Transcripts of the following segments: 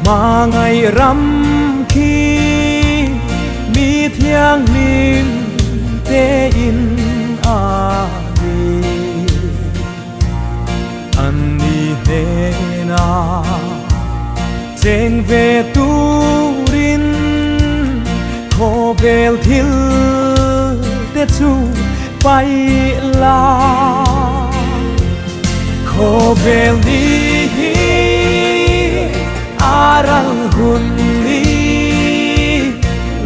Hmangaih ram khi mi thianghlim te in a ni. An ni hnena cheng ve turin khawvel thil te chu paih la. Khawvel ni hi a ral hun ni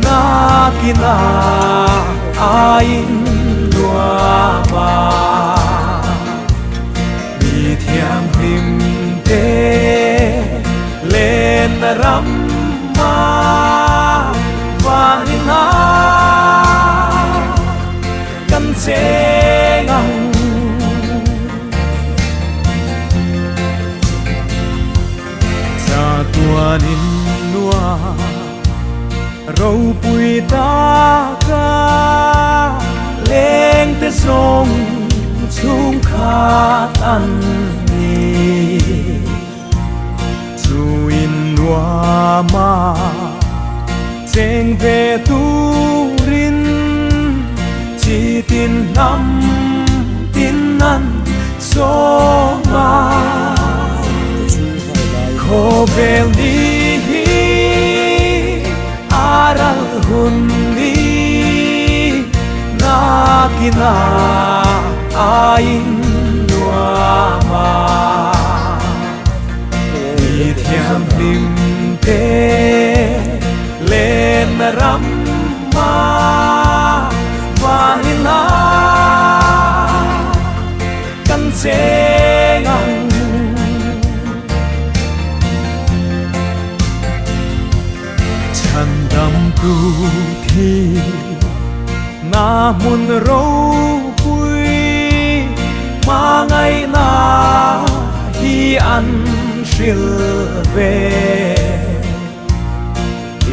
nakina a in nuam a. Mi thianghlim te len ram a van in a kan cheng ang. Chatuan in nuam ropui taka leng te zawng chhungkhat an ni. Chu in nuama cheng ve turin chi tin hnam tin an sawm a. Khawvel ni hi a ral hun ni nakina a in nuam a. Mi thianghlim te len ram a van in a kan cheng ang. Chhandam tu thi na hmun ropui hmangaihna hi an hril ve.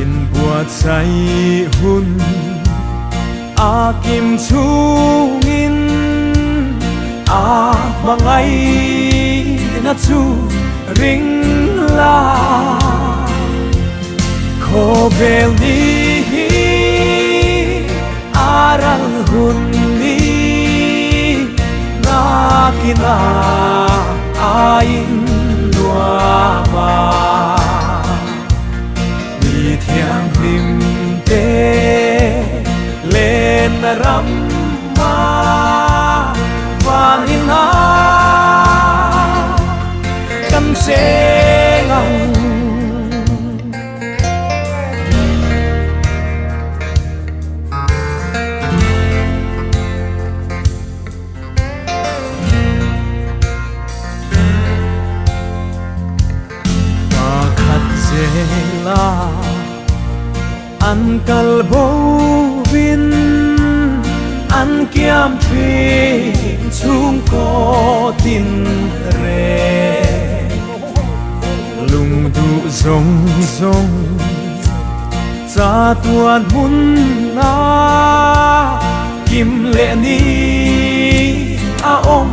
Inbuatsaih hun a kim chhungin a hmangaihna chu ring la. Khawvel ni hi a ral hun ni nakina a in nuam a. Mi thianghlim te len ram a van in a kan cheng ang. Pakhat zela an kal bo vin an kiam thin chhungkaw tin reng. Lungduh zawng zawng chatuan hmun a kim leh ni a awm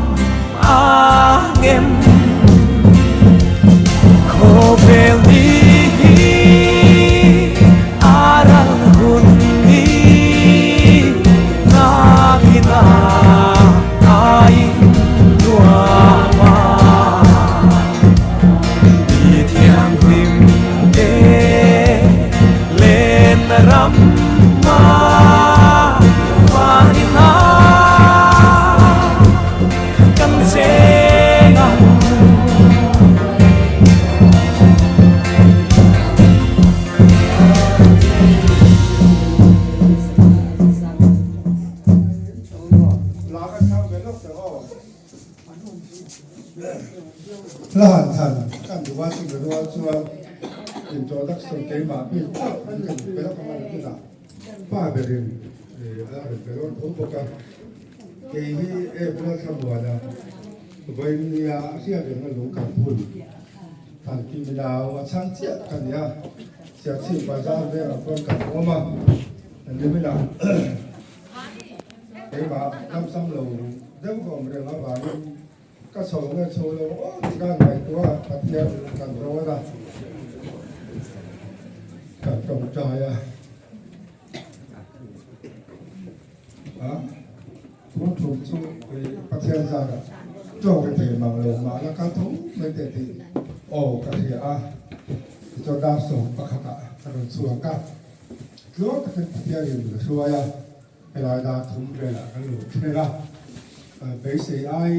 ang em? Khawvel ni hi a ral hun ni nakin a a in nuam a. Mi thianghlim te len ram a van in a kan cheng ang. Hla han than kan duh a chumi rual chuan introduction keimah bik chauh hi ka duh belh ang a ni tunah pa berin a rawn pe dawn tho bawk a, kei hi April thlamuana vawinia a hriat reng a lung kan phun than kim nau a chhang chiah ka ni a, Siachhip bazar vengah chuan kan awm a, niminah Keimah lamsam lo deuh ka awm reng avangin ka chho nge chho lo aw ti khan ngaihtuah Pathian kan rawn a. Kan tawngtai a, a tun thum chu Pathian zarah tawng ri thei mang lo mah la kal tho mai teh tih aw ka hria a, tichuan dar 11 ah ka rawn chhuak a, tluang takin Pathianin ka hruai a, helai dar thum velah kan lo thleng a, beisei ai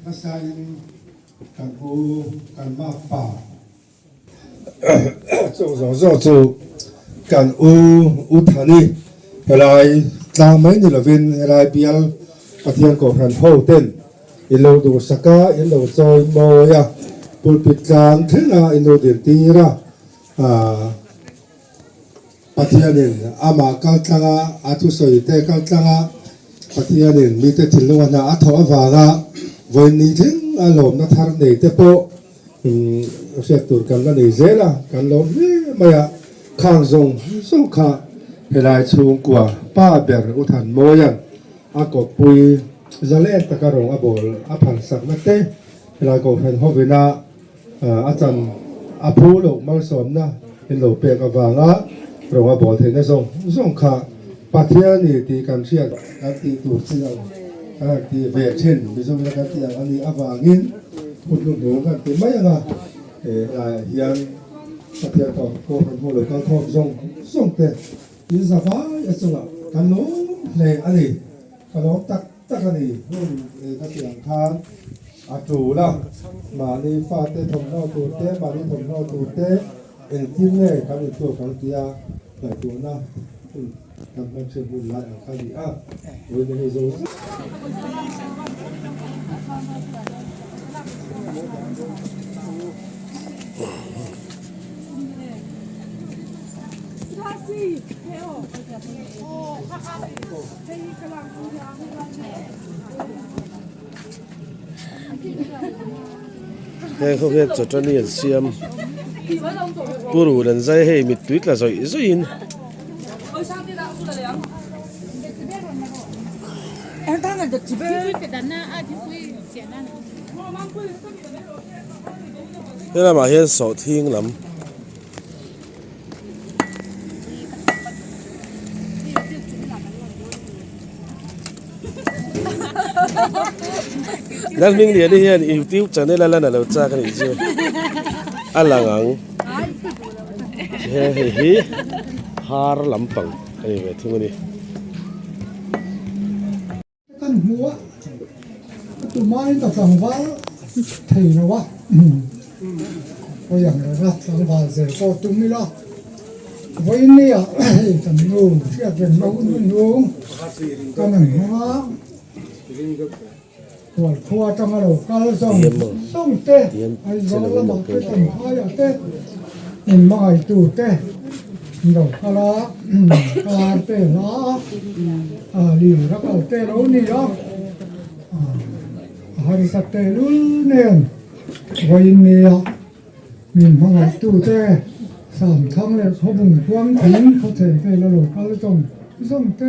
nasain kan u kan makpa. Chung zawng zawng chu kan u U Thani helai tlang mai ni lovin helai bial Pathian Kohhran ho ten in lo duhsak a, in lo chawi mawi a, pulpit tlang thleng a in lo din tir a, Pathianin amah kal tlanga a thusawi te kal tlanga Pathianin mite thinlung a hna a thawh avanga vawiin thleng a lawmna thar nei te pawh hriat tur kan la nei zel a, kan lawm hle mai a, khang zawng zawng kha helai chhungkua pa ber U Thanmawia'n a kawppui zalen taka rawng a bawl a phalsakna te helai Kohhran hovina A chan a phu loh malsawmna in lo pek avanga rawng a bawl theihna zawng zawng kha Pathian ni tih kan hriat kan tih tur chi ang kan han ti ve thin Mizoram kan tih ang a nih avangin hun hnuhnung kan ti mai ang a, he laiah hian Pathian kohhran ho lo kalkhawm zawng zawng te in za vai a chungah kan lawm hle a ni, ka lawm tak tak a ni. Hun ka tih ang khan a tul a, mahni fate thawmhnaw tur te, mahni thawmhnaw tur te engtin nge kan intuak ang tia ngaihtuahna hun kan hman thin hun lai ang kha a ni a, vawiin hei zo zet. Heng ho hian chawṭani an siam purun an zai hei mittui tla zawih zawih in. He lamah hian sawhthing lam. Lalhmingliani hian youtube channel a lan a lo chak a nih chu a lang ang he hei hi har lampang a ni ve thung a ni. Kan hmu a, a tumain ka tlangval thei lo a, hawi ang reng a, tlangval zel pawh tum ila, vawiin ni ah hei kan nu hriat reng na hun hun nu kan han hmang a, Hualkhua atanga lo kal zawng zawng te, Aizawl lamah te, Champhaiah te, in hmangaihtu te an lo kal a, kar te hla a, lir a kal te lo ni a, a harsa tehlul nen vawiin nia min hmangaihtu te Samthang leh Khawbung Khuangthing khawchei vel a lo kal zawng zawng te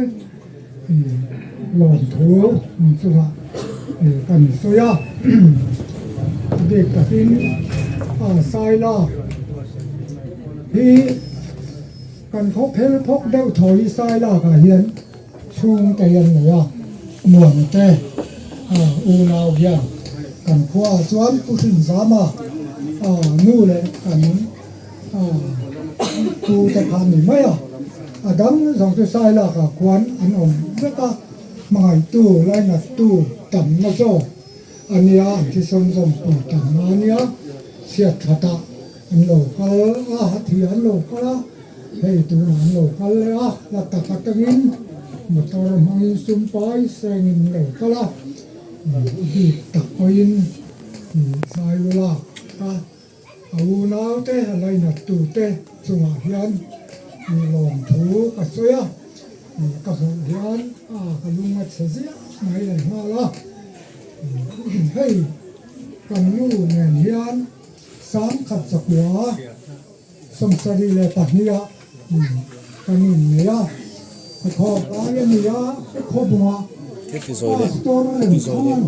lawmthu an chungah kan sawi a, a bik takin Sailak hi kan khaw phel phawk deuh thaw hi Sailak ah hian chhungte hi an nei a, Muana te unau hian kan khua ah chuan Pu Hrinzama nu leh kan pu te kha a ni mai a, a dang zawng chu Sailak ah khuan an awm vek a, hmangaihtu lainattu tamna zawk a nia, an thisawn zawm tur tamna a nia, chhiat that ah an lo kal a, a thi an lo kal a, hei tunah an lo kal leh a, hla tak atangin motor hmangin sum pai sengin an lo kal a, bik tak pawhin Sailulak a. A unaute a lainat-tute chungah hian lawmthu ka sawi a, ka hmuh hian ka lung a chhe ziah mai leh nghal a. Hei kan nu nen hian sangkhat zakua 72ah kan innei a, khawkhawk lai a ni a, khawbungah pastor lem khan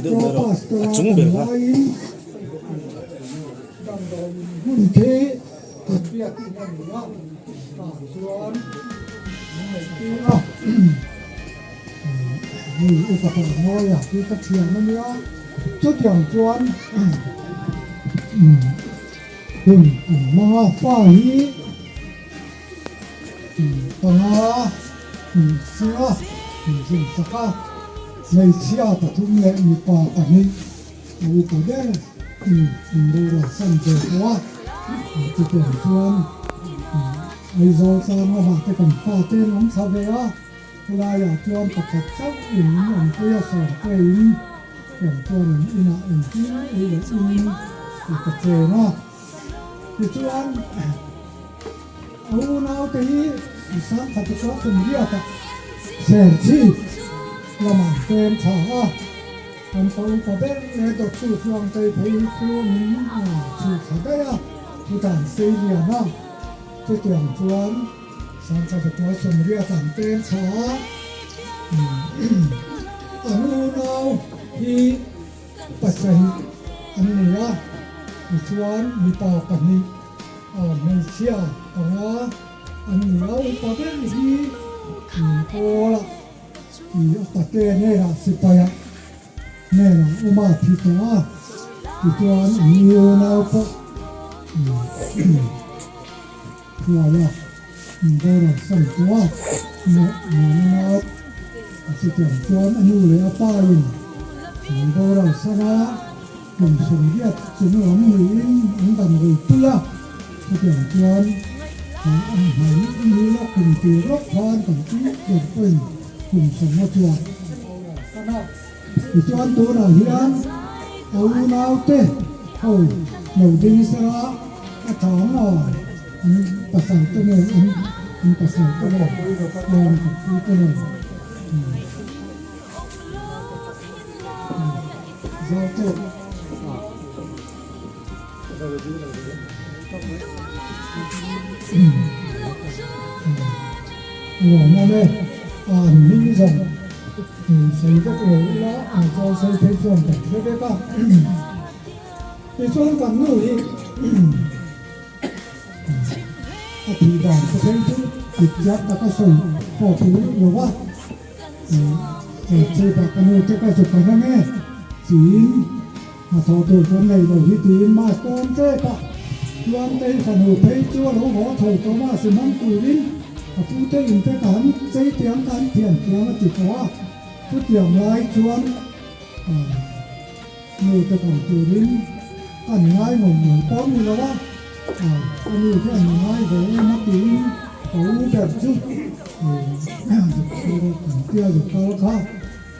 pro pastor a kan laiin damdawiin hmun khi kan biakin a ni a. Tah chuan min neih tir a, hei upa tawh mawi a hi ka thiam a nia, chutiang chuan hun an hmang a, fa hi panga hming a, hming sak a, hmeichhia pathum leh mipa pahnih a upa ber inboral san ve tawh a, chutiang chuan Aizawl tlang lamah te kan fate an awm thla ve a, helaiah chuan pakhat chauh in min awmpui a sawmte in tiang chuan an inah engkim ei leh in ka chen a, tichuan a unaute hi Sangkhat te pawh Sumriata Serchhip lamah an pem thla a, kan pa upa ber leh Dawttu Tluangtei phei chu min chhuh thla daih a, thudan sei lian a. Chutiang chuan Sangkhat 28 an peng thla a, an unau hi pasarih an ni a, tichuan mipa pahnih hmeichhia panga an ni a, upa ber hi Pawla tih a pate hnenah sipaia hnenah awm a thi tawh a, tichuan an unau pawh Hruaia boral san tawh a, Muanana chutiang chuan a nu leh a pa in an boral san a, kum 80 chung lam niin an dam rei pui a, chutiang chuan an hmai ni lawk kum tir lawk khan kan tih ber pawhin kum sawmna chuan an boral san a. Tichuan tunah hian a unaute ho lo ding sela a tha ang aw, an pasal te nen an an pasal te nen an ka pu te nen zau tawk. Lawmawm e, an hming zawng sawi vek lo ila an chawl sawi phei chuan kan hre vek a. Tichuan kan nu hi a thih dan te phei chu dik chiah taka sawi pawh thu lo va. Chutah ka nu te ka zuk ang ange tiin hnathawh tur kan nei lo hi tiin mass tawn tep a, Tluangtei fanu phei chu a lo haw chho tawh mass i hmang turin ka pute in te ka han chei tiang ka han thiam thiam a ti tawh a, chutiang lai chuan nu te kan turin an ngai ngawih ngawih pawh ni lo a, ka nu te an ngai ve em a tiin ka u ber chu zuk sur kan tia zuk kal kha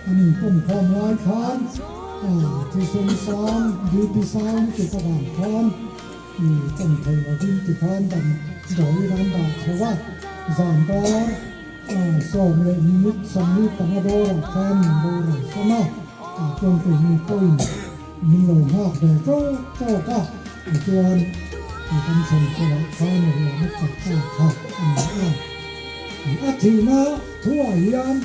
an inpawm khawm lai khan thisen sang BP sang lutuk avang khan kan thei lovin tikhan dam dawiin an dah chho a, zan dar 10 minute 45 bawrah khan min boral sam a, tah chuan keini pawhin min lo nghak ve tawk tawk a, tichuan kan thlen kawhah khan a ruahna chak ta kha a ni a. A thihna thuah hian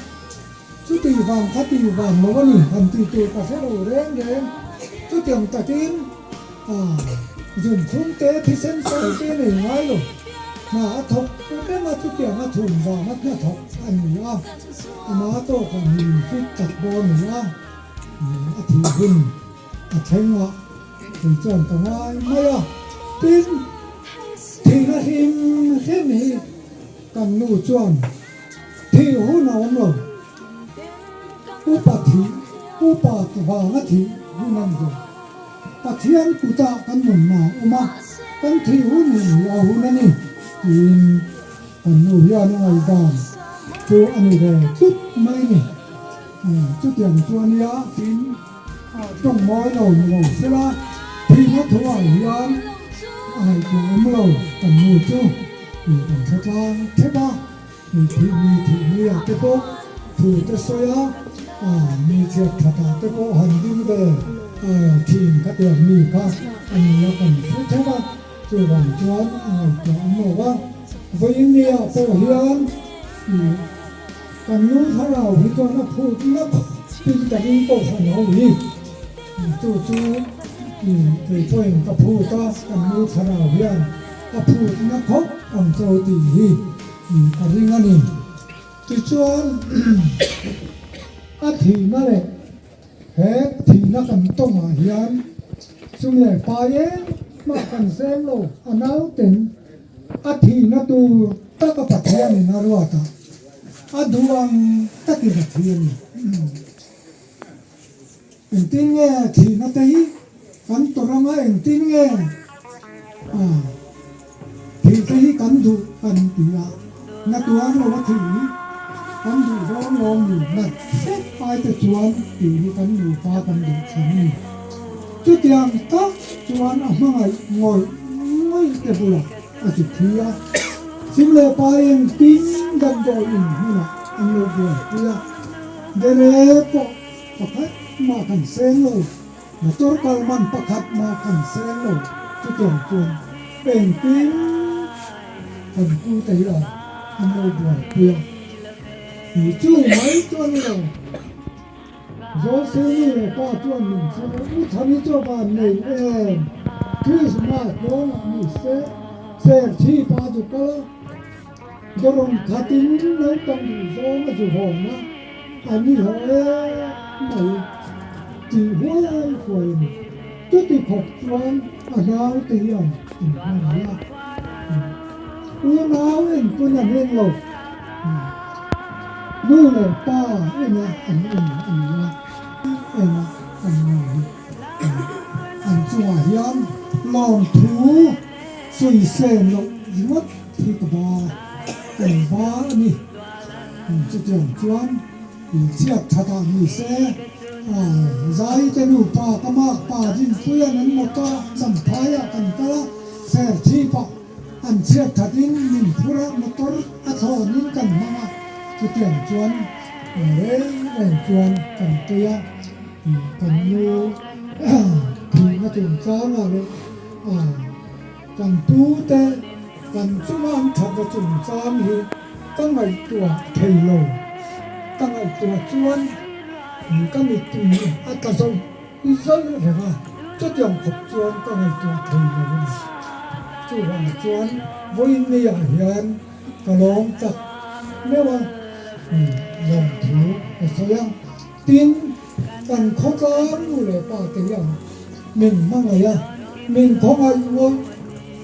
chuti vang kha ti vang lo a ni han tih tur ka hre lo reng reng, chutiang takin Zunchhung te thisen sang te nei ngai lo. Hna a thawk reng a, chutiang a chhun vang a hna thawk a ni a, ama tawkah mi fit tak pawh a ni a, a thih hun a thleng a, kei chuan ka ngai mai a. Tin, thihna hlim hlim hi kan nu chuan thih hun a awm lo, upa thih, upa vanga thih hun a ni lo. Pathian kutah kan nunna a awm a, kan thih hun hun hi a hun a ni tiin kan nu hian a ngaihdan chu a ni ve tlut mai a ni. Chutiang chu a nia tiin tawng mawi lo ni lo sela, thihna thuah hian a ngaihtuah awm lo kan nu chu tih kan hre tlang thep a. Mi thih mi thih ni ah te pawh thu te sawi a, mi chhiat that ah te pawh han ding ve thin ka tiang mi kha a ni a kan hre theuh a, chuvang chuan a ngaihtuah awm lo va. Vawiin ni ah pawh hian kan nu thlarau hi chuan a phut na tin ka ring pawh hran ho hi, chu chu kei pawhin ka phut a, kan nu thlarau hian. a phutna khawp ang cho tih hi ka ring a ni. Tichuan, a thihna leh he thihna kan tawngah hian sum leh pai engmah kan seng lo, a nauten a thihna tur taka Pathianin a ruat a, a duh ang takin a thi a ni. Engtin nge thihna te hi kan tawrh anga engtin nge thih te hi kan duh kan ti a, na tuar lo a thih hi kan duh zawng lawm ni nat hrep ai te chuan tih hi kan nupa kan duh thleng a ni. Chutiang tak chuan a hmangaih ngawih ngawih te bulah a ti thi a, Sim leh pa engtin damdawi in hmunah an lo buaipui a, dere pawh Pakhat mah kan seng lo, motor kal man pakhat mah kan seng lo, chutiang chuan engtin kan pu te hi a an lo buaipui a, ni chu mai chu a ni lo. Zawlsei nu leh pa chuan min chhang a, U Thani chu a van nei em? Krismas dawnah ni se, Serchhi pa chu kal a, Dawrung khatin naupang duh zawng a zu hawn a, a ni hlawh em mai tih huai huai a ni. Chuti khawp chuan a naute hian an hmangaih a, unau en pawn an en lo, nu leh pa ena an en a ni a, ena an ngai hi an chungah hian lawmthu sawisel loh ringawt Thi ka ba kan ba a ni. Chutiang chuan chhiat that ah ni se, Zai te nupa ka mak pa Rinpuia'n an motor ah Champhai ah kan kal a, Serchhip ah an chhiat that in min phur a, motor a thlawn in kan hmang a, chutiang chuan reng reng chuan kan tui a, kan nu thihna chungchang ah leh Kan pute kan chunga an thatna chungchang hi ka ngaihtuah thei lo. Ka ngaihtuah chuan ka mittui a tla zawih zawih reng a, chutiang khawp chuan ka ngaihtuah thei lo a ni. Chuvang chuan vawiin niah hian ka lawm tak meuh a, lawmthu ka sawi a. Tin, kan khawtlang nu leh pa te hian min hmangaih a, min khawngaih ngawih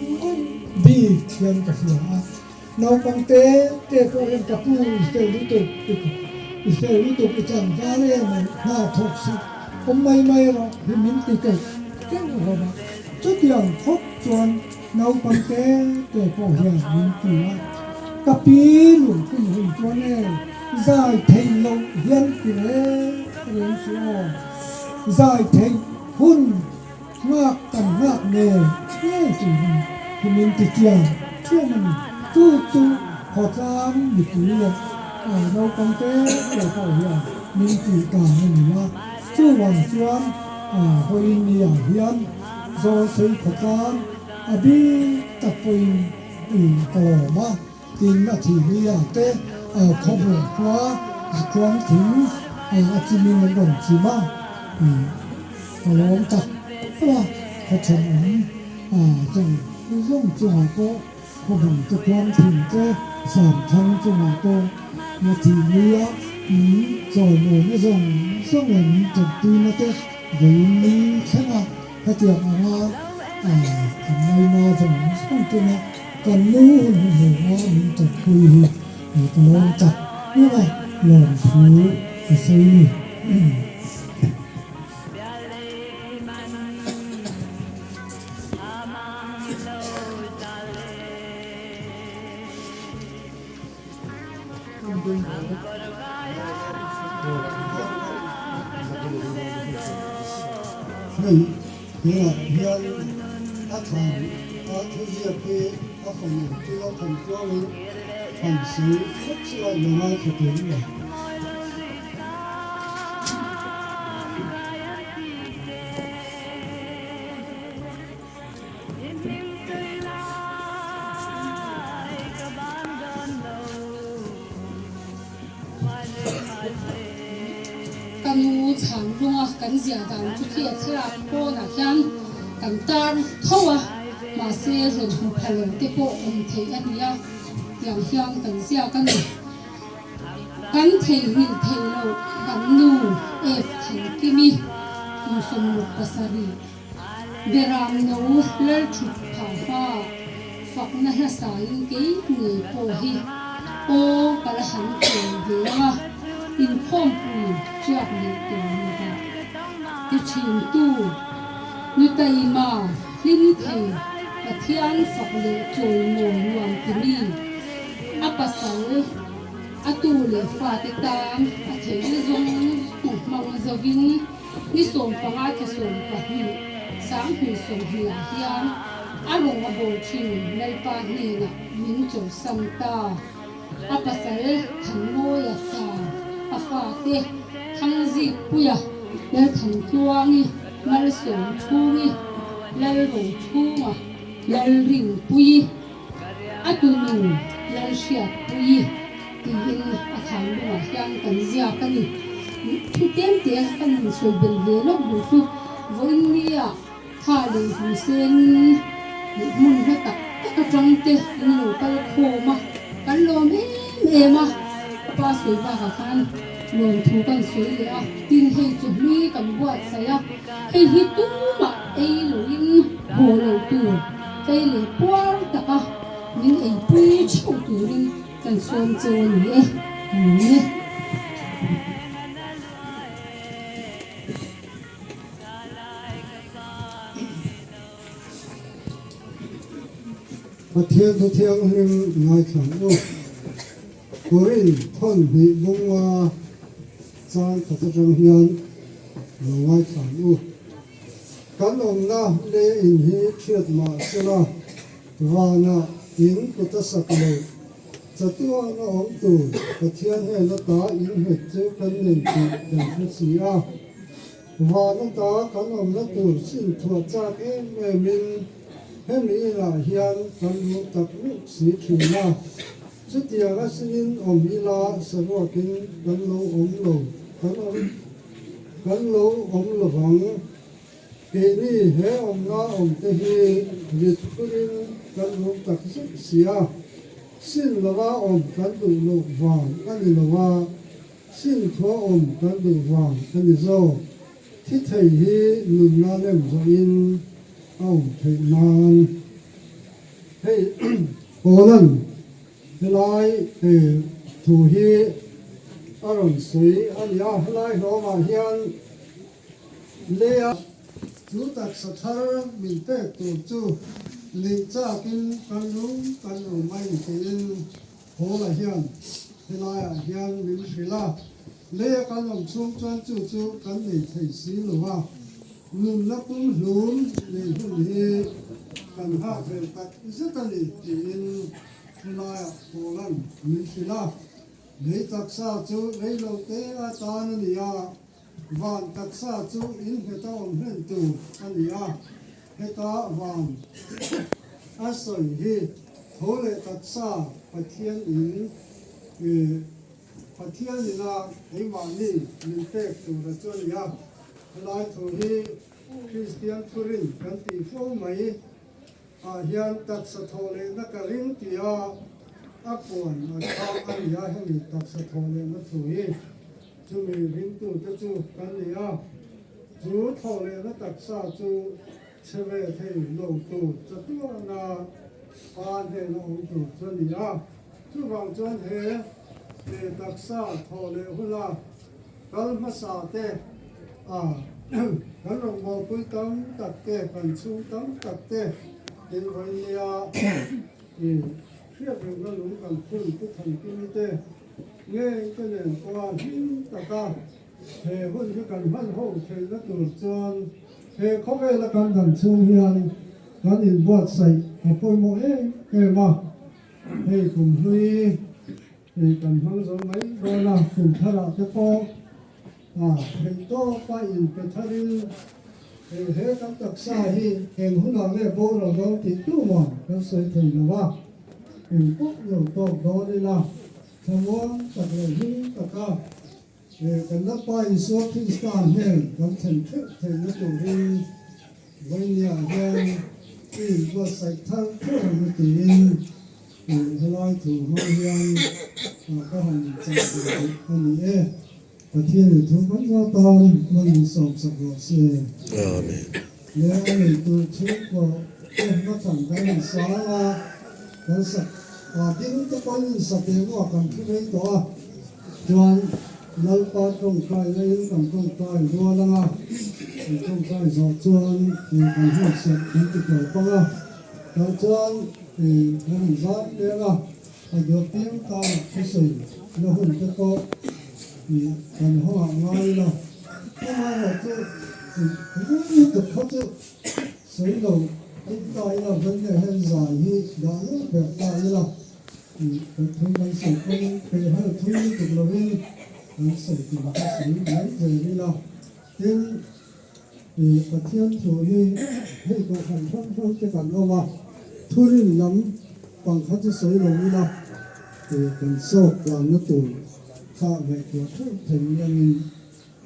ngawih bik hian ka hria a. Naupang te te pawh hian ka pu i fel lutuk i fel lutuk i tlangval em ai hna thawk suh awm mai mai rawh hi min ti keih keih hlawm a. Chutiang khawp chuan naupang te te pawh hian min ti a. Ka pi lungphun hun chuan e zai theih loh hian ti reng reng suh aw. Zai theih hun nghak kan nghak ngei ngei turin hi min ti chiang chiang a ni. Chu chu khawtlang mipui leh naupang te te pawh hian min tih dan a ni a. Chuvang chuan vawiin ni ah hian Zawlsei khawtlang a bik tak pawhin ka lawm a. Tin, a thih ni ah te khawbung khua a kuang thing a chimin an rawn chim a, ka lawm tak tak a, khaw thenawm zawng zawng chungah pawh khawbung te kuang thing te Samthang chungah pawh a thih ni a chawimawi na zawng zawng leh min tawrhpuina te vawiin ni thleng a. Hetiang anga kan ngaina zawng zawng tuna kan nu hun hnuhnunga min tawrhpui hi ka lawm tak em a, lawmthu ka sawi ni. Hei helah hian a thlan a thuziak hi a fanu chu a than tluangin han sawi khawp chu a lo ngaithla tur a ni. Ka nu chhang lunga kan ziah dan chu khi a thlalak pawnah hian kan tar tho a. Mahse rawn hmu pha lo te pawh awm theih a ni a, tiang hian kan ziak a ni. Kan theihnghilh theih loh kan nu F Thankimi kum 67 Beram no lal thut phah hma fakna hlasain kei ngei pawh hi aw ka la han chawl ve ang a, inkhawmpui ṭiak leh tur lovah ti ṭhintu nu taima hlim thei Pathian fak leh chawimawi nuam timi a pasal a tu leh fate tan a theihna zawng zawng hmang zovin Ni 15 thla 12 20 ah hian a rawng a bawl thin Lalpa hnenah min chawlhsan ta. A pasal Thanmawia ta, a fate Thangzikpuia, Lalthantluangi, Malsawmchhungi, Lalrochhunga, Lalrinpuii, A tunu Lalhriatpuii tiin a thanlungah hian kan ziak a ni. Thu tlem te kan han sawi belh ve lawk duh chu vawiin nia tha leh hmu sengin hmun hla tak tak atang te an lo kal khawm a, kan lawm em em a, ka pa sawi bakah khan lawmthu kan sawi leh a, tin hei chu hlui kan buatsaih a, hei hi tumah ei loin haw lo tur. Tlei leh puar taka min eipui theuh turin kan sawm cheu a ni e, ka lawm e. Pathian Thu Thianghlim ngaithlang u. Korin thawn hnih bunga chang khat atang hian lo ngaithlang u. Kan awmna le in hi hriat mah sela, vanah in kut a sak loh. Chatuan a awm tur Pathian hnen ata in nghet chu kan nei tih kan hre si a. Van ata kan awmna tur chin thuah chak em emin hemi inah hian kan luh tak meuh si thin a. Chutiang a sinin awm ila saruakin kan lo awm lo, kan awm. Kan lo awm lovang. Keini he awmna awmte hi rit phurin kan rum tak zet si a, sin lova awm kan duh loh vang a ni lo a, sin thua awm kan duh vang a ni zawk. Thi thei hi nunna lem zawhin a awm theih nan. Hei Paula'n Helai thu hi a rawn sawi a ni a, helai hlawmah hian leia chu taksa thar min pek tur chu neih chakin kan lung kan rum a intiin Paula hian helaiah hian min hrilh a, leia kan awm chhung chuan chu chu kan nei thei si lo a, nunna pumhlum nei hun hi kan nghak vel tak zet a ni tiin Helaiah Paula'n min hrilh a, Lei taksa chu rei lo te atan a ni a, van taksa chu innghet a awm hlen tur a ni a, heta van a sawi hi tho leh taksa Pathian in Pathian ina keimahni min pek tura chu a ni a, helai thu hi Kristian thurin kan tih fo mai. Ah hian taksa thawh lehna ka ring tia a puan a tha a ni a, hemi taksa thawh lehna thu hi chumi ringtute chu kan ni a, chu thawh lehna taksa chu chhe ve thei lo tur chatuana pa hnena awm tur chu a ni a, chuvang chuan he taksa thawh leh huna kal hmasa te a kan rawngbawlpui tam tak te, kan chhung tam tak te tih vawi nia i hriat rengna lung kan phun pu Thankimi te ngei te nen pawha hlim taka he hun hi kan hman ho theihna tur chuan he khawvela kan dam chhung hian kan inbuatsaih a pawimawh em em a, hei kumhlui Hei kan hmang zo mai dawn a, kum tharah te pawh a theih tawpa inpe tharin hei he kan taksa hi eng hunah nge boral dawn tih tumah kan sawi thei lo a, eng pawh lo tawk dawn ila thlamuang tak leh hlim taka kan Lalpa Isua Krista hnen kan thlen theuh theihna turin vawinia hian. I inbuatsaih thar theuh ang u tiin helai thu hmang hian ka han chah ve duh a ni e. Pathianin thu kan za tan hman min sawmsak rawh se. Amen. Leh a neitu chhungkaw te hmachhan kan insang a, kan sak a ding te pawhin insak emaw kan thu mai tawh a, chuan Lalpa tawngtaina in kan tawngtai rual ang a, kan tawngtai zawh chuan kan hunserh kan ti tawp ang a, tah chuan kan han zai leng a, a duah piang tan thusawi na hun te pawh kan hawngah ngai ila, amaherawhchu lutuk kha chu sawi lo tum ta ila, vawiin hian zai hi dah luh ber ta ila. Kan thu kan sawi pawn peh hel thui lutuk lovin kan sawi tur kha sawi mai zel ila. Tin, Pathian thu hi hei kohhran hrang hrang te kan awm a, thurin lam pang kha chu sawi lo ila, kan sawk tlanna tur kha ngaihtuah theuh thei langin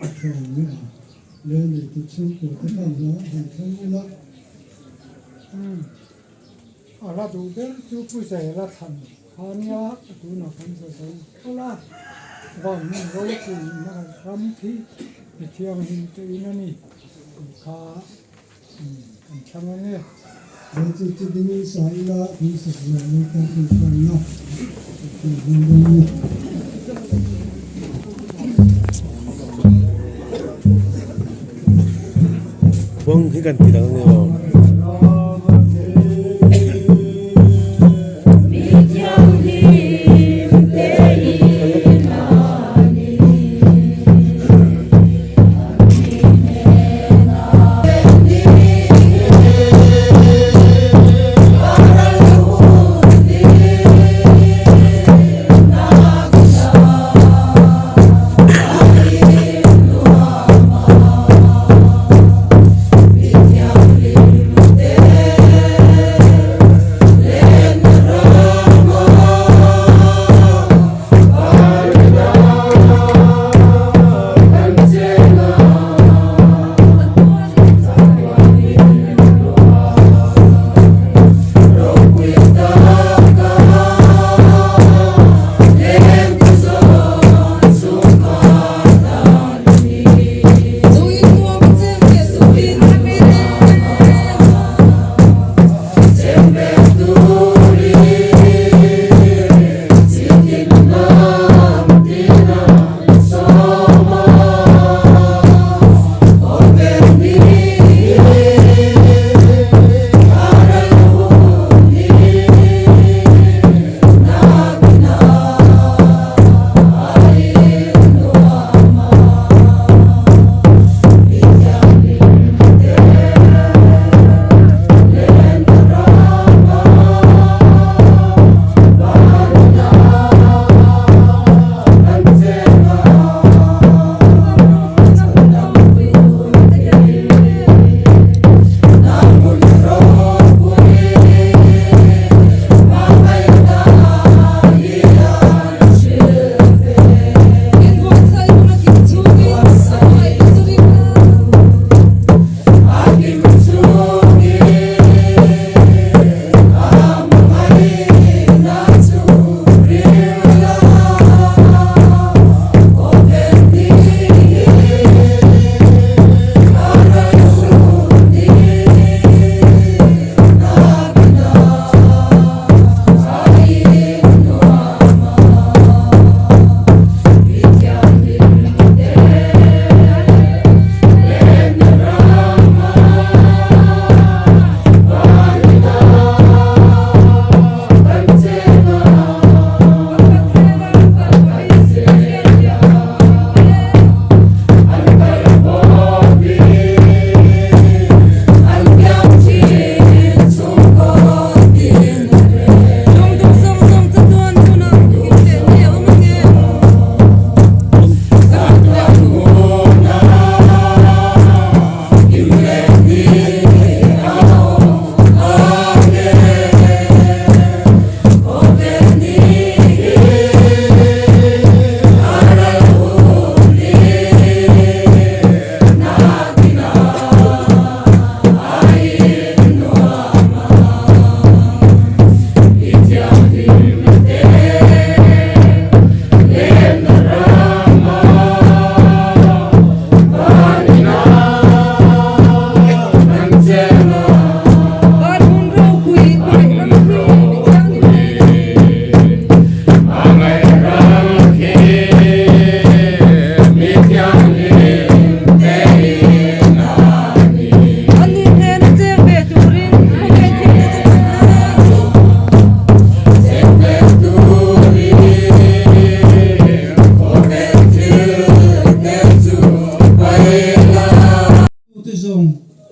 a tha awm e a. Lei neitu chhungkua te khan hla han thleng ila. A la duh ber chu Pu Zela thlan kha nia, tunah kan za zo thul a, van hmun ropuina ram khi mi thianghlim te in a ni tih kha kan thlang ang e. He chu chu ding sa ila kan sak zawh mai ta chu hranna kan hmang dawn a ni. Khuang hi kan ti dang ang e aw.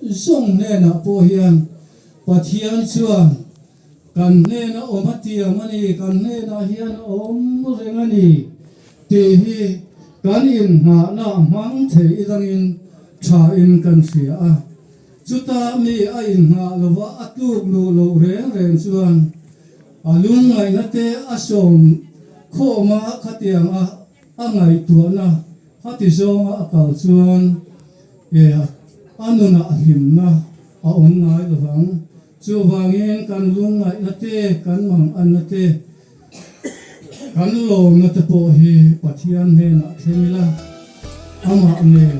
zawng hnenah pawh hian Pathian chuan kan hnena awm a tiam a ni, kan hnenah hian a awm reng a ni tih hi kan inngahna hmang thei idangin thain kan hria a. Chuta mi a inngah lova a tluk luh loh reng reng chuan a lungngaihna te a sawm khawm a, khatiang a a ngaihtuahna hati zawnga a kal chuan e a nunah hlimna a awm ngai lovang. Chuvangin kan lungngaihna te, kan manganna te, kan lawmna te pawh hi Pathian hnenah thleng ila, amah nen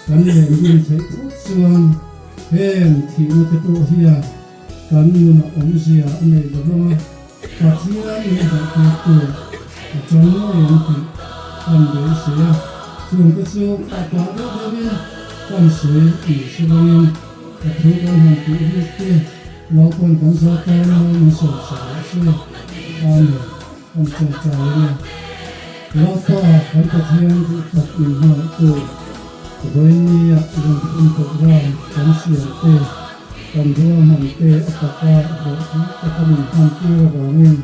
kan lendun theih phawt chuan heng thihna te pawh hian kan nunah awmzia a nei lo vang a, Pathian min hmuhtir tu a tang ngei ang tih kan beisei a, chungte chu a pah deuh deuhin kan sawi ni se bangin a thu kan han tih rik te Naupan kan za tan a min sawi sa rawh se. Amen. Kan tawngtai a nia. Lapa kan Pathian duh tak min hmangaihtu Vawinia Lungphun Program kan siam te, kan ruahman te a taka hlawhtling taka min hman tir avangin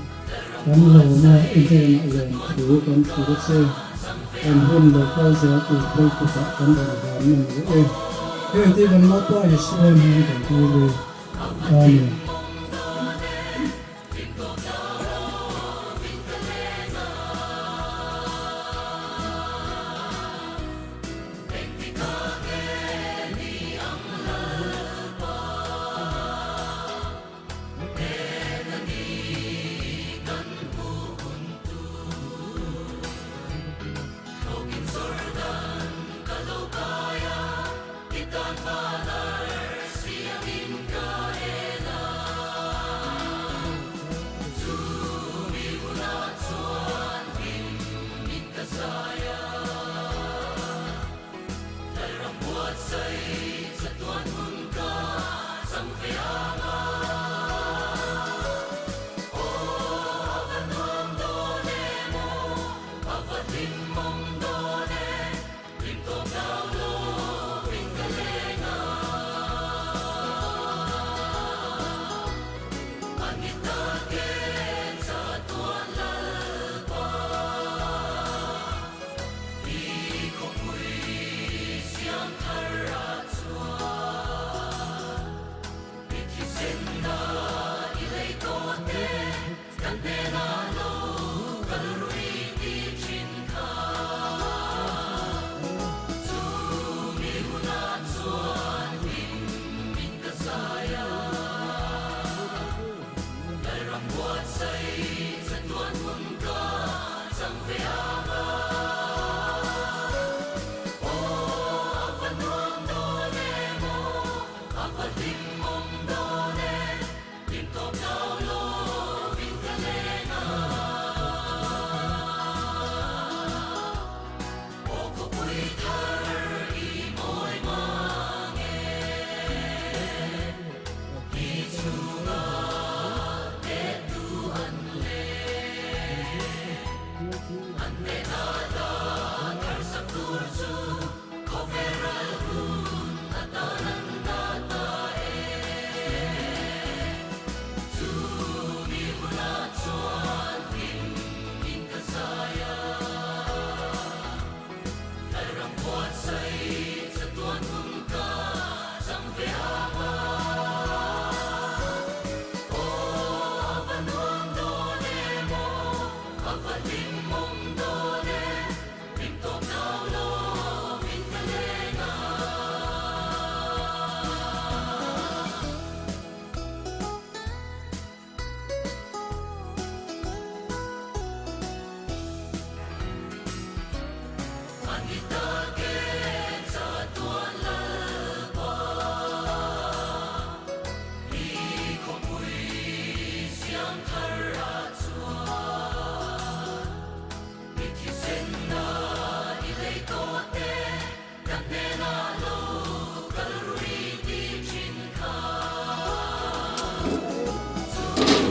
kan lawma i hnenah lawmthu kan thlir a che. Kan hun lo kal zel tur phei kutah kan rawn van nawn leh e. Heng te kan Lapa Isua hming kan dil e. Amen.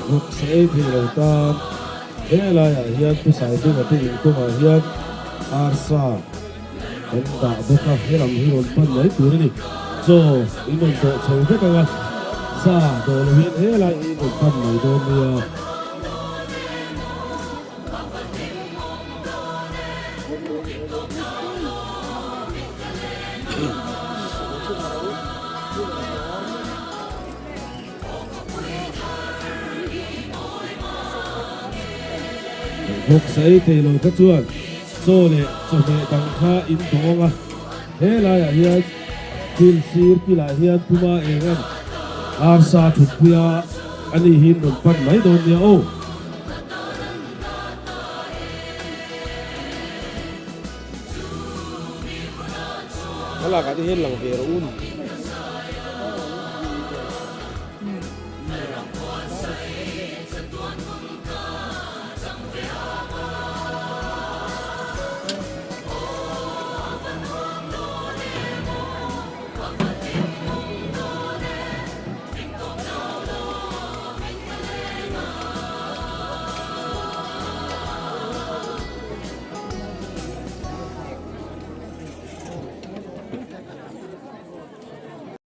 Vawk sa ei thei lo tan he laiah hian Pu Saibinga te inkawngah hian arsa kan dah bawk a, he lam hi rawn pan mai tur a ni. Chaw in rawn dawh chho vek ang a, sa dawh lo hian helai hi in rawn pan mai dawn nia. Vawk sa ei thei lo kha chuan chaw leh chawhmeh dang kha in dawng a, he laiah hian thil sir kilah hian puma eng an arsa thutpui a, ani hi in rawn pan mai dawn nia aw. Thlalakah te hian lang ve rawh u.